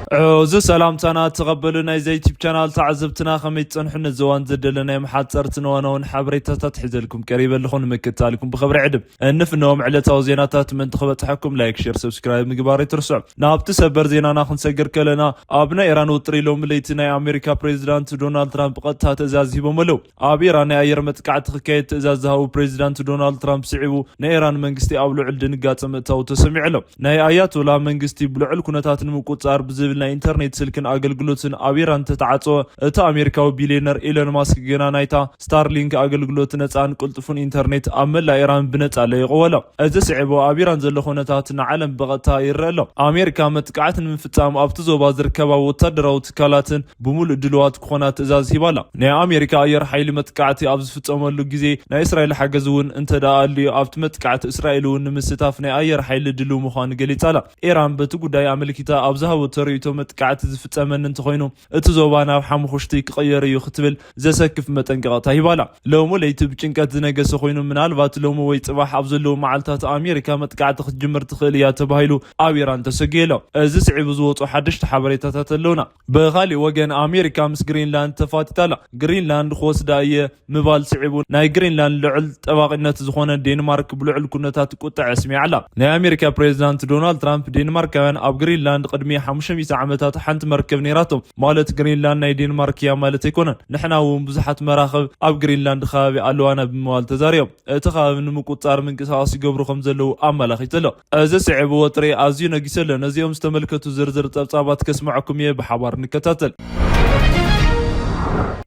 እዚ ሰላምታና ተቐበሉ። ናይ ዘ ዩቲብ ቻናል ተዓዘብትና ከመይ ትጸንሑ? ነዚ እዋን ዘደለናዮም ሓጸርትን ዋናውን ሓበሬታታት ሒዘልኩም ቀሪበ ኣለኹ። ንምክትታልኩም ብኽብሪ ዕድም። እንፍነዎም ዕለታዊ ዜናታት ምእንቲ ክበጽሐኩም ላይክ፣ ሼር፣ ሰብስክራይብ ምግባር ኣይትርስዑ። ናብቲ ሰበር ዜናና ክንሰግር ከለና፣ ኣብ ናይ ኢራን ውጥሪ ሎሚ ለይቲ ናይ ኣሜሪካ ፕሬዚዳንት ዶናልድ ትራምፕ ቀጥታ ትእዛዝ ሂቦም ኣለዉ። ኣብ ኢራን ናይ ኣየር መጥቃዕቲ ክካየድ ትእዛዝ ዝሃቡ ፕሬዚዳንት ዶናልድ ትራምፕ ስዒቡ፣ ናይ ኢራን መንግስቲ ኣብ ልዑል ድንጋጸ ምእታዉ ተሰሚዑ ኣሎ። ናይ ኣያቶላ መንግስቲ ብልዑል ኩነታት ንምቁጽጻር ብዝብል ናይ ኢንተርኔት ስልክን ኣገልግሎትን ኣብ ኢራን እንተተዓጸወ፣ እቲ ኣሜሪካዊ ቢልዮነር ኢሎን ማስክ ግና ናይታ ስታርሊንክ ኣገልግሎት ነጻን ቅልጡፍን ኢንተርኔት ኣብ መላእ ኢራን ብነጻ ለይቕዎ ኣሎ። እዚ ስዒቡ ኣብ ኢራን ዘሎ ኩነታት ንዓለም ብቐጥታ ይረአ ኣሎ። ኣሜሪካ መጥቃዕቲ ንምፍጻም ኣብቲ ዞባ ዝርከባ ወታደራዊ ትካላትን ብምሉእ ድልዋት ክኾና ትእዛዝ ሂባ ኣላ። ናይ ኣሜሪካ ኣየር ሓይሊ መጥቃዕቲ ኣብ ዝፍጸመሉ ግዜ ናይ እስራኤል ሓገዝ እውን እንተ ደኣ ኣልዩ ኣብቲ መጥቃዕቲ እስራኤል እውን ንምስታፍ ናይ ኣየር ሓይሊ ድልው ምዃኑ ገሊጻ ኣላ። ኢራን በቲ ጉዳይ ኣመልኪታ ኣብ ዝሃበቶ ርእይቶ መጥቃዕቲ ዝፍጸመኒ እንተኾይኑ እቲ ዞባ ናብ ሓሙኽሽቲ ክቕየር እዩ ክትብል ዘሰክፍ መጠንቀቕታ ሂባ ኣላ። ሎሚ ለይቲ ብጭንቀት ዝነገሰ ኮይኑ ምናልባት ሎሚ ወይ ጽባሕ ኣብ ዘለዉ መዓልታት ኣሜሪካ መጥቃዕቲ ክትጅምር ትኽእል እያ ተባሂሉ ኣብ ኢራን ተሰጊኡ ኣሎ። እዚ ስዒቡ ዝወጹ ሓደሽቲ ሓበሬታታት ኣለውና። ብኻሊእ ወገን ኣሜሪካ ምስ ግሪንላንድ ተፋቲታ ኣላ። ግሪንላንድ ክወስዳ እየ ምባል ስዒቡ ናይ ግሪንላንድ ልዑል ጠባቂነት ዝኾነ ዴንማርክ ብልዑል ኩነታት ቁጥዐ ኣስሚዓ ኣላ። ናይ ኣሜሪካ ፕሬዚዳንት ዶናልድ ትራምፕ ዴንማርካውያን ኣብ ግሪንላንድ ቅድሚ ሓሙሽተ ሚእቲ ዓመታት ሓንቲ መርከብ ነይራቶም፣ ማለት ግሪንላንድ ናይ ዴንማርክ እያ ማለት ኣይኮነን። ንሕና እውን ብዙሓት መራኽብ ኣብ ግሪንላንድ ከባቢ ኣለዋና ብምባል ተዛሪቦም። እቲ ከባቢ ንምቁጽጻር ምንቅስቃስ ይገብሩ ከም ዘለዉ ኣመላኺቱ ኣሎ። እዚ ስዒቡ ወጥሪ ኣዝዩ ነጊሱ ኣሎ። ነዚኦም ዝተመልከቱ ዝርዝር ጸብጻባት ከስምዐኩም እየ፣ ብሓባር ንከታተል።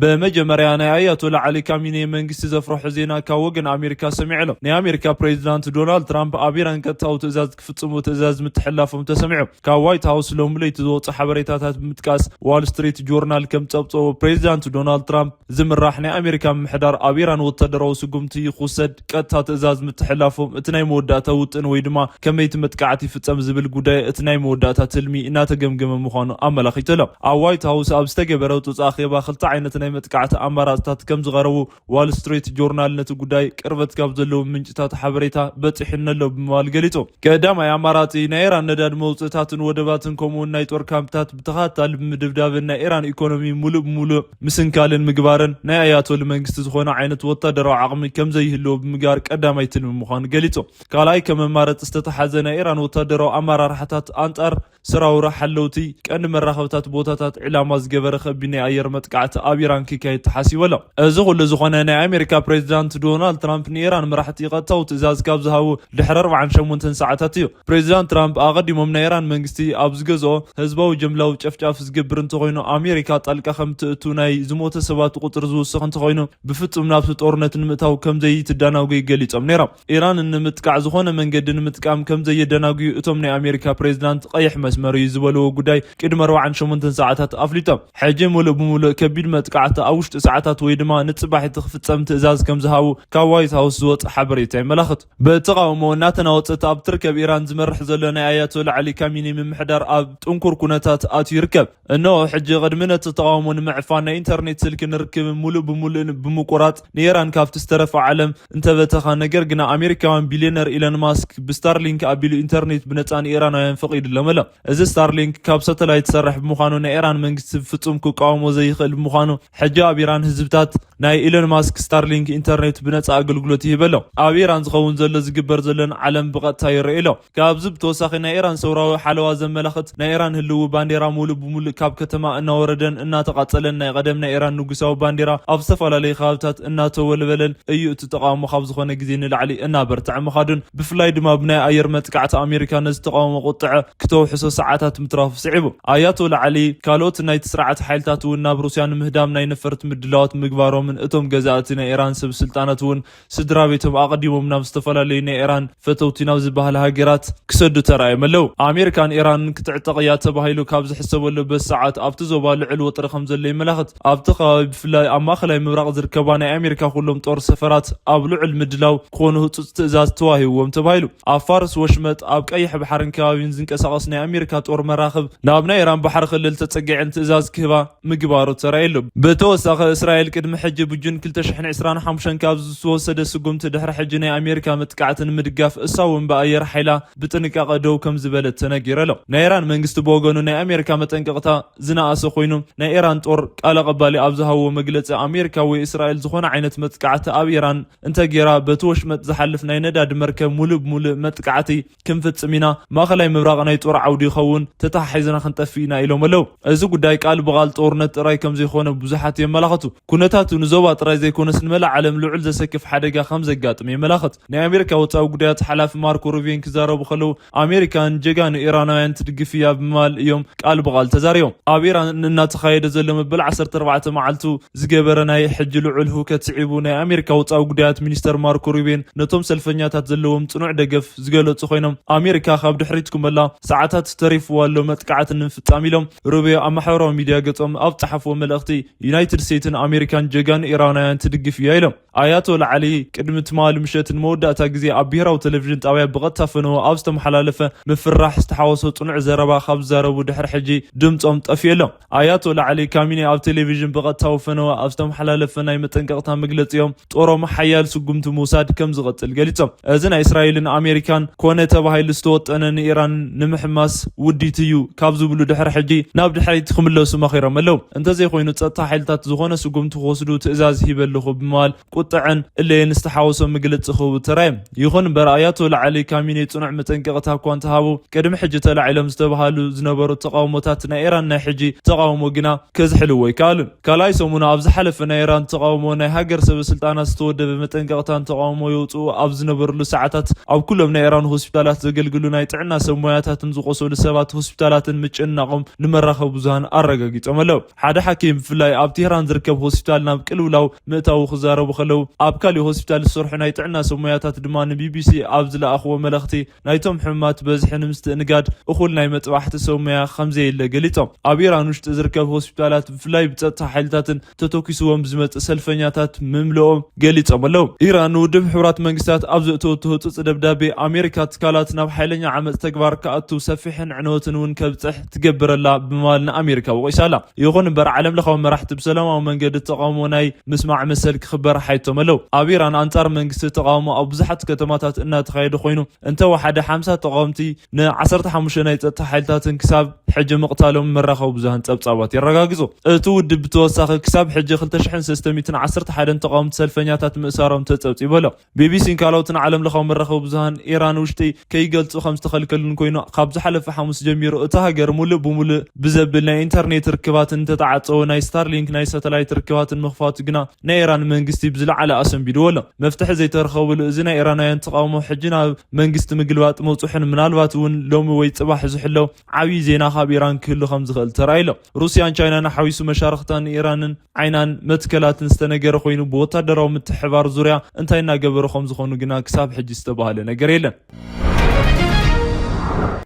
ብመጀመርያ ናይ ኣያቶላ ዓሊ ካሚኔ መንግስቲ ዘፍረሑ ዜና ካብ ወገን ኣሜሪካ ሰሚዑ ኣሎ። ናይ ኣሜሪካ ፕሬዚዳንት ዶናልድ ትራምፕ ኣብ ኢራን ቀጥታዊ ትእዛዝ ክፍጽሙ ትእዛዝ ምትሕላፎም ተሰሚዑ። ካብ ዋይት ሃውስ ሎሚ ለይቲ ዝወጹ ሓበሬታታት ብምጥቃስ ዋል ስትሪት ጆርናል ከም ጸብጸቦ ፕሬዚዳንት ዶናልድ ትራምፕ ዝምራሕ ናይ ኣሜሪካ ምምሕዳር ኣብ ኢራን ወታደራዊ ስጉምቲ ክውሰድ ቀጥታ ትእዛዝ ምትሕላፎም እቲ ናይ መወዳእታ ውጥን ወይ ድማ ከመይ እቲ መጥቃዕቲ ይፍጸም ዝብል ጉዳይ እቲ ናይ መወዳእታ ትልሚ እናተገምገመ ምዃኑ ኣመላኺቱ ኣሎ። ኣብ ዋይት ሃውስ ኣብ ዝተገበረ ጡጥ ኣኼባ ክልተ ዓይነት ናይ መጥቃዕቲ ኣማራፅታት ከም ዝቐረቡ ዋል ስትሪት ጆርናል ነቲ ጉዳይ ቅርበት ካብ ዘለዉ ምንጭታት ሓበሬታ በፂሑኒ ኣሎ ብምባል ገሊጹ። ቀዳማይ ኣማራፂ ናይ ኢራን ነዳድ መውፅእታትን ወደባትን ከምኡውን ናይ ጦር ካምፕታት ብተኸታታሊ ብምድብዳብን ናይ ኢራን ኢኮኖሚ ሙሉእ ብሙሉእ ምስንካልን ምግባርን ናይ ኣያቶል መንግስቲ ዝኾነ ዓይነት ወታደራዊ ዓቕሚ ከም ዘይህልዎ ብምግባር ቀዳማይ ትልሚ ምዃኑ ገሊጹ። ካልኣይ ከም ኣማራፂ ዝተተሓዘ ናይ ኢራን ወታደራዊ ኣመራርሓታት ኣንጻር ሰራውራ ሓለውቲ ቀንዲ መራኸብታት ቦታታት ዕላማ ዝገበረ ከቢድ ናይ ኣየር መጥቃዕቲ ኣብ ኢራን ክካየድ ተሓሲቡ ኣሎ። እዚ ኩሉ ዝኾነ ናይ ኣሜሪካ ፕሬዚዳንት ዶናልድ ትራምፕ ንኢራን መራሕቲ ቀጥታዊ ትእዛዝ ካብ ዝሃቡ ድሕሪ ኣርባዓን ሸሞንተን ሰዓታት እዩ። ፕሬዚዳንት ትራምፕ ኣቐዲሞም ናይ ኢራን መንግስቲ ኣብ ዝገዝኦ ህዝባዊ ጀምላዊ ጨፍጫፍ ዝገብር እንተኾይኑ ኣሜሪካ ጣልቃ ከም ትእቱ ናይ ዝሞተ ሰባት ቁፅሪ ዝውስኽ እንተኾይኑ ብፍጹም ናብቲ ጦርነት ንምእታው ከም ዘይትዳናጉ ገሊጾም ነይሮም። ኢራን ንምጥቃዕ ዝኾነ መንገዲ ንምጥቃም ከም ዘየደናጉዩ እቶም ናይ ኣሜሪካ ፕሬዚዳንት ቀይሕ መስመር እዩ ዝበልዎ ጉዳይ ቅድሚ ኣርባዓን ሸሞንተን ሰዓታት ኣፍሊጦም። ሕጂ ሙሉእ ብሙሉእ ከቢድ መጥቃዕቲ ኣብ ውሽጢ ሰዓታት ወይ ድማ ንጽባሒቲ ክፍጸም ትእዛዝ ከም ዝሃቡ ካብ ዋይት ሃውስ ዝወጽእ ሓበሬታ የመላኽት። ብተቓውሞ እናተናወጸት ኣብ ትርከብ ኢራን ዝመርሕ ዘሎ ናይ ኣያቶላ ዓሊ ካሚኒ ምምሕዳር ኣብ ጥንኩር ኩነታት ኣትዩ ይርከብ። እነሆ ሕጂ ቅድሚ ነቲ ተቓውሞ ንምዕፋን ናይ ኢንተርኔት ስልኪ ንርክብ ሙሉእ ብሙሉእ ብምቁራጽ ንኢራን ካብቲ ዝተረፈ ዓለም እንተበተኻ፣ ነገር ግና ኣሜሪካውያን ቢልዮነር ኢሎን ማስክ ብስታርሊንክ ኣቢሉ ኢንተርኔት ብነጻ ንኢራናውያን ፈቒዱሎም ኣሎ። እዚ ስታርሊንክ ካብ ሳተላይት ዝሰርሕ ብምዃኑ ናይ ኢራን መንግስቲ ብፍጹም ክቃወሞ ዘይኽእል ብምዃኑ ሕጂ ኣብ ኢራን ህዝብታት ናይ ኢሎን ማስክ ስታርሊንክ ኢንተርኔት ብነጻ ኣገልግሎት ይህብ ኣሎ። ኣብ ኢራን ዝኸውን ዘሎ ዝግበር ዘሎን ዓለም ብቐጥታ ይረኣዩ ኣሎ። ካብዚ ብተወሳኺ ናይ ኢራን ሰውራዊ ሓለዋ ዘመላኽት ናይ ኢራን ህልዊ ባንዴራ ሙሉእ ብሙሉእ ካብ ከተማ እናወረደን እናተቓጸለን ናይ ቀደም ናይ ኢራን ንጉሳዊ ባንዴራ ኣብ ዝተፈላለዩ ከባብታት እናተወልበለን እዩ። እቲ ተቓውሞ ካብ ዝኾነ ግዜ ንላዕሊ እናበርትዐ ምኻዱን ብፍላይ ድማ ብናይ ኣየር መጥቃዕቲ ኣሜሪካ ነዚ ተቓውሞ ቁጥዐ ክተውሕሶ ሰዓታት ምትራፉ ስዒቡ። ኣያቶላ ዓሊ ካልኦት ናይቲ ስርዓት ሓይልታት እውን ናብ ሩስያ ንምህዳም ናይ ነፈርቲ ምድላዋት ምግባሮምን እቶም ገዛእቲ ናይ ኢራን ሰብ ስልጣናት እውን ስድራ ቤቶም ኣቐዲሞም ናብ ዝተፈላለዩ ናይ ኢራን ፈተውቲ ናብ ዝበሃል ሃገራት ክሰዱ ተራእዮም ኣለዉ። ኣሜሪካን ኢራንን ክትዕጠቕ እያ ተባሂሉ ካብ ዝሕሰበሉ በዚ ሰዓት ኣብቲ ዞባ ልዑል ወጥሪ ከም ዘሎ ይመላኽት። ኣብቲ ከባቢ ብፍላይ ኣብ ማእኸላይ ምብራቕ ዝርከባ ናይ ኣሜሪካ ኩሎም ጦር ሰፈራት ኣብ ልዑል ምድላው ክኾኑ ህጹጽ ትእዛዝ ተዋሂብዎም ተባሂሉ። ኣብ ፋርስ ወሽመጥ ኣብ ቀይሕ ባሕርን ከባቢን ዝንቀሳቐስ ናይ ኣሜሪካ ጦር መራኽብ ናብ ናይ ኢራን ባሕሪ ክልል ተጸጊዐን ትእዛዝ ክህባ ምግባሩ ተራእየሉ። ብተወሳኺ እስራኤል ቅድሚ ሕጂ ብጁን ክልተ ሽሕን ዕስራን ሓሙሽተን ካብ ዝተወሰደ ስጉምቲ ድሕሪ ሕጂ ናይ ኣሜሪካ መጥቃዕቲ ንምድጋፍ እሳ እውን ብኣየር ሓይላ ብጥንቃቐ ደው ከም ዝበለት ተነጊሩ ኣሎ። ናይ ኢራን መንግስቲ ብወገኑ ናይ ኣሜሪካ መጠንቀቕታ ዝነኣሰ ኮይኑ ናይ ኢራን ጦር ቃል ኣቐባሊ ኣብ ዝሃብዎ መግለፂ ኣሜሪካ ወይ እስራኤል ዝኾነ ዓይነት መጥቃዕቲ ኣብ ኢራን እንተጌራ በቲ ወሽመጥ ዝሓልፍ ናይ ነዳዲ መርከብ ሙሉእ ብሙሉእ መጥቃዕቲ ክንፍጽም ኢና። ማእኸላይ ምብራቕ ናይ ጦር ዓውዲ ይኸውን፣ ተተሓሒዝና ክንጠፍእ ኢና ኢሎም ኣለዉ። እዚ ጉዳይ ቃል ብቓል ጦርነት ጥራይ ከም ዘይኮነ ብዙሓት የመላኽቱ። ኩነታቱ ንዞባ ጥራይ ዘይኮነስ ንመላእ ዓለም ልዑል ዘሰክፍ ሓደጋ ከም ዘጋጥም የመላኽት። ናይ ኣሜሪካ ወጻኢ ጉዳያት ሓላፊ ማርኮ ሩቢዮን ክዛረቡ ከለዉ ኣሜሪካን ጀጋኑ ኢራናውያን ትድግፍ እያ ብምባል እዮም ቃል ብቓል ተዛሪቦም። ኣብ ኢራን እናተኻየደ ዘሎ መበል ዓሰርተ ኣርባዕተ መዓልቱ ዝገበረ ናይ ሕጂ ልዑል ህውከት ስዒቡ ናይ ኣሜሪካ ወጻኢ ጉዳያት ሚኒስተር ማርኮ ሩቢዮን ነቶም ሰልፈኛታት ዘለዎም ጽኑዕ ደገፍ ዝገለጹ ኮይኖም ኣሜሪካ ካብ ድሕሪት ክመላ ሰዓታት ተሪፍዋ ኣሎ መጥቃዕቲ ንምፍጻም ኢሎም ሩቢዮ ኣብ ማሕበራዊ ሚድያ ገጾም ኣብ ጸሓፍዎ መልእኽቲ ዩናይትድ ስቴትስን ኣሜሪካን ጀጋኑ ኢራናውያን ትድግፍ እያ ኢሎም። ኣያቶላ ዓሊ ቅድሚ ትማሊ ምሸት ንመወዳእታ ግዜ ኣብ ብሄራዊ ቴሌቪዥን ጣብያ ብቐጥታ ፈነወ ኣብ ዝተመሓላለፈ ምፍራሕ ዝተሓወሶ ጽኑዕ ዘረባ ካብ ዝዛረቡ ድሕሪ ሕጂ ድምጾም ጠፊኡ ኣሎ። ኣያቶላ ዓሊ ካሚኒ ኣብ ቴሌቪዥን ብቐጥታዊ ፈነወ ኣብ ዝተመሓላለፈ ናይ መጠንቀቕታ መግለጺኦም ጦሮም ሓያል ስጉምቲ ምውሳድ ከም ዝቐጽል ገሊጾም። እዚ ናይ እስራኤልን ኣሜሪካን ኮነ ተባሂሉ ዝተወጠነ ንኢራን ንምሕማስ ውዲት እዩ ካብ ዝብሉ ድሕሪ ሕጂ ናብ ድሕሪት ክምለሱ መኺሮም ኣለዉ። እንተዘይኮይኑ ጸጥታ ሓይልታት ዝኾነ ስጉምቲ ክወስዱ ትእዛዝ ሂበ ኣለኹ ብምባል ቁጥዐን እለየን ዝተሓወሶ መግለጺ ክህቡ ተራእዮም። ይኹን እምበር ኣያቶላ ዓሊ ካሚኒ ጽኑዕ መጠንቀቕታ እኳ እንተሃቡ ቅድሚ ሕጂ ተላዒሎም ዝተባሃሉ ዝነበሩ ተቓውሞታት ናይ ኢራን ናይ ሕጂ ተቓውሞ ግና ከዝሕልዎ ኣይከኣሉን። ካልኣይ ሰሙን ኣብ ዝሓለፈ ናይ ኢራን ተቓውሞ ናይ ሃገር ሰበ ስልጣናት ዝተወደበ መጠንቀቕታን ተቓውሞ የውፅኡ ኣብ ዝነበርሉ ሰዓታት ኣብ ኩሎም ናይ ኢራን ሆስፒታላት ዘገልግሉ ናይ ጥዕና ሰብ ሞያታትን ዝቆሰሉ ሰባት ሆስፒታላትን ምጭንናቖም ንመራኸቢ ብዙሃን ኣረጋጊጾም ኣለዉ። ሓደ ሓኪም ብፍላይ ኣብ ቴህራን ዝርከብ ሆስፒታል ናብ ቅልውላው ምእታዉ ክዛረቡ ከለዉ ኣብ ካሊእ ሆስፒታል ዝሰርሑ ናይ ጥዕና ሰብ ሞያታት ድማ ንቢቢሲ ኣብ ዝለኣኽዎ መልእኽቲ ናይቶም ሕሙማት በዝሒ ንምስትእንጋድ እኹል ናይ መጥባሕቲ ሰብ ሞያ ከምዘየለ ገሊጾም። ኣብ ኢራን ውሽጢ ዝርከብ ሆስፒታላት ብፍላይ ብጸጥታ ሓይልታትን ተተኪስዎም ብዝመጽእ ሰልፈኛታት ምምልኦም ገሊጾም ኣለዉ። ኢራን ንውድብ ሕቡራት መንግስታት ኣብ ዘእተወቶ ህጹጽ ደብዳቤ ኣሜሪካ ትካላት ናብ ሓይለኛ ዓመጽ ተግባር ክኣቱ ሰፊሕን ዕንወትን እውን ከብጽሕ ትገብረላ ብምባል ንኣሜሪካ ወቒሳላ። ይኹን እምበር ዓለም ለኻዊ መራሕቲ ብሰላማዊ መንገዲ ተቓውሞ ናይ ምስማዕ መሰል ክኽበር ሓይቶም ኣለዉ። ኣብ ኢራን ኣንጻር መንግስቲ ተቓውሞ ኣብ ብዙሓት ከተማታት እናተኻየደ ኮይኑ እንተወሓደ ሓምሳ ተቓወምቲ ን ዓሰርተ ሓሙሽተ ናይ ጸጥታ ሓይልታትን ክሳብ ሕጂ ምቕታሎም መራኸቢ ብዙሃን ጸብጻባት የረጋግጹ። እቲ ውድብ ብተወሳኺ ክሳብ ሕጂ ክልተ ሽሕን ሰለስተ ሚእትን ዓሰርተ ሓደን ተቓወምቲ ሰልፈኛታት ምእሳሮም ተጸብጺቡ ኣሎ። ቢቢሲን ካልኦትን ዓለም ለኻዊ መራኸቢ ብዙሃን ኢራን ውሽጢ ከይገልጹ ከም ዝተኸልከሉን ኮይኑ ካብ ዝሓለፈ ሓሙስ ጀሚሩ እታ ሃገር ሙሉእ ብሙሉእ ብዘብል ናይ ኢንተርኔት ርክባት እንተተዓጸወ ናይ ስታርሊንክ ናይ ሳተላይት ርክባትን ምኽፋቱ ግና ናይ ኢራን መንግስቲ ብዝለዓለ ኣሰንቢድዎ ኣሎ። መፍትሒ ዘይተረኸብሉ እዚ ናይ ኢራናውያን ተቓውሞ ሕጂ ናብ መንግስቲ ምግልባጥ መብጽሑን ምናልባት እውን ሎሚ ወይ ጽባሕ ዝሕሎ ዓብዪ ዜና ካብ ኢራን ክህሉ ከም ዝኽእል ተራእዩ ኣሎ። ሩስያን ቻይናን ሓዊሱ መሻርኽታን ኢራንን ዓይናን መትከላትን ዝተነገረ ኮይኑ ብወታደራዊ ምትሕባር ዙርያ እንታይ እናገበሩ ከም ዝኾኑ ግና ክሳብ ሕጂ ዝተባህለ ነገር የለን።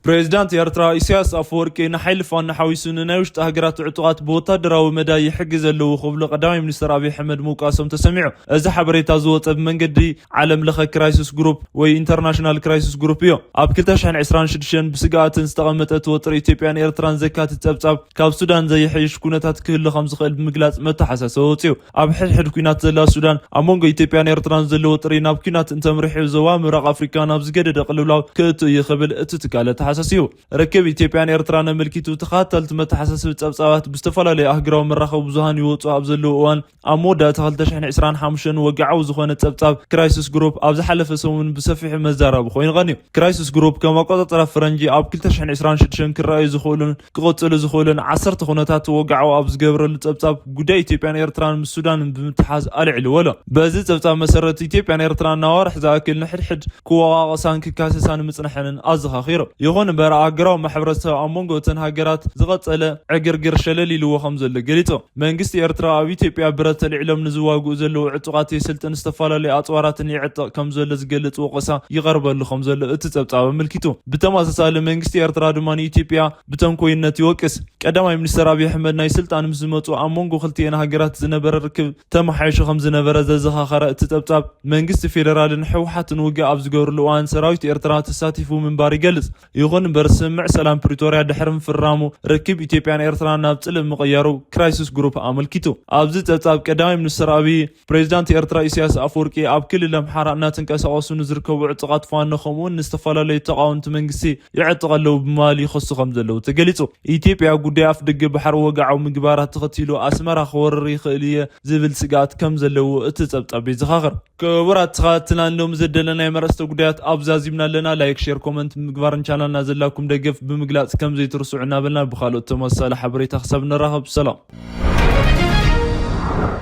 ፕሬዚዳንት ኤርትራ ኢሳያስ ኣፈወርቂ ንሓይሊ ፋኖ ሓዊሱ ንናይ ውሽጢ ሃገራት ዕጡቓት ብወታደራዊ መዳይ ይሕግዝ ኣለዉ ክብሉ ቀዳማይ ሚኒስትር ኣብይ ኣሕመድ ምውቃሶም ተሰሚዑ። እዚ ሓበሬታ ዝወጸ ብመንገዲ ዓለም ለኸ ክራይሲስ ግሩፕ ወይ ኢንተርናሽናል ክራይሲስ ግሩፕ እዩ። ኣብ ክልተ ሽሕን ዕስራን ሽዱሽተን ብስግኣትን ዝተቐመጠ እቲ ወጥሪ ኢትዮጵያን ኤርትራን ዘካትት ጸብጻብ ካብ ሱዳን ዘይሕይሽ ኩነታት ክህሉ ከም ዝኽእል ብምግላጽ መተሓሳሰቢ ወጺኡ። ኣብ ሕድሕድ ኲናት ዘላ ሱዳን ኣብ መንጎ ኢትዮጵያን ኤርትራን ዘሎ ወጥሪ ናብ ኲናት እንተምሪሑ ዞባ ምብራቕ ኣፍሪካ ናብ ዝገደደ ቅልውላው ክእቱ እዩ ክብል እቲ ትካል ኣተሓሳሲቡ። ርክብ ኢትዮጵያን ኤርትራን ኣመልኪቱ ተኸታተልቲ መተሓሳሰቢ ጸብጻባት ብዝተፈላለዩ ኣህጉራዊ መራኸቢ ብዙሃን ይወጹ ኣብ ዘለዉ እዋን ኣብ መወዳእታ ክልተ ሽሕን ዕስራን ሓሙሽተን ወግዓዊ ዝኾነ ጸብጻብ ክራይሲስ ግሩፕ ኣብ ዝሓለፈ ሰሙን ብሰፊሑ መዛረቢ ኮይኑ ቀንዩ። ክራይሲስ ግሩፕ ከም ኣቆጻጽራ ፈረንጂ ኣብ ክልተ ሽሕን ዕስራን ሽዱሽተን ክረኣዩ ዝኽእሉን ክቕጽሉ ዝኽእሉን ዓሰርተ ኩነታት ወግዓዊ ኣብ ዝገብረሉ ጸብጻብ ጉዳይ ኢትዮጵያን ኤርትራን ምስ ሱዳንን ብምትሓዝ ኣልዒልዎ ኣሎ። በዚ ጸብጻብ መሰረት ኢትዮጵያን ኤርትራን ንኣዋርሕ ዝኣክል ንሕድሕድ ክወቓቐሳን ክካሰሳን ምጽንሐንን ኣዘኻኺሩ። ይኹን እምበር ኣህጉራዊ ማሕበረሰብ ኣብ መንጎ እተን ሃገራት ዝቐጸለ ዕግርግር ሸለል ኢልዎ ከም ዘሎ ገሊጹ። መንግስቲ ኤርትራ ኣብ ኢትዮጵያ ብረት ተልዒሎም ንዝዋግኡ ዘለዉ ዕጡቓት የሰልጥን ዝተፈላለዩ ኣጽዋራትን ይዕጥቕ ከም ዘሎ ዝገልጽ ወቐሳ ይቐርበሉ ከም ዘሎ እቲ ጸብጻብ ኣመልኪቱ። ብተመሳሳሊ መንግስቲ ኤርትራ ድማ ንኢትዮጵያ ብተንኮይነት ይወቅስ። ቀዳማይ ሚኒስተር ኣብይ ኣሕመድ ናይ ስልጣን ምስ ዝመጹ ኣብ መንጎ ክልቲኤን ሃገራት ዝነበረ ርክብ ተመሓይሹ ከም ዝነበረ ዘዘኻኸረ እቲ ጸብጻብ መንግስቲ ፌደራልን ህወሓትን ውግእ ኣብ ዝገብርሉ እዋን ሰራዊት ኤርትራ ተሳቲፉ ምንባር ይገልጽ። ይኹን እምበር፣ ስምምዕ ሰላም ፕሪቶርያ ድሕሪ ምፍራሙ፣ ርክብ ኢትዮጵያን ኤርትራን ናብ ጽልእ ምቕያሩ ክራይሲስ ግሩፕ ኣመልኪቱ። ኣብዚ ጸብጻብ፣ ቀዳማይ ሚኒስትር ኣብይ፣ ፕሬዚዳንት ኤርትራ ኢሳያስ ኣፈወርቂ ኣብ ክልል ኣምሓራ እናተንቀሳቐሱ ንዝርከቡ ዕጡቓት ፋኖ፣ ከምኡውን ንዝተፈላለዩ ተቓወምቲ መንግስቲ ይዕጥቕ ኣለዉ ብምባል ይኸሱ ከም ዘለዉ ተገሊጹ። ኢትዮጵያ ጉዳይ ኣፍደገ ባሕሪ ወግዓዊ ምግባራት ተኸቲሉ፣ ኣስመራ ክወርር ይኽእል እየ ዝብል ስግኣት ከም ዘለዉ እቲ ጸብጻብ የዘኻኽር። ክቡራት ተኸታተልትና፣ ንሎሚ ዘደለናዮም ኣርእስተ ጉዳያት ኣብዚ ኣዚምና ኣለና። ላይክ፣ ሼር፣ ኮመንት ብምግባርን ቻናልና ዘላኩም ደገፍ ብምግላጽ ከም ዘይትርስዑ እናበልና፣ ብኻልኦት ተመሳሳሊ ሓበሬታ ክሳብ ንራኸብ፣ ሰላም።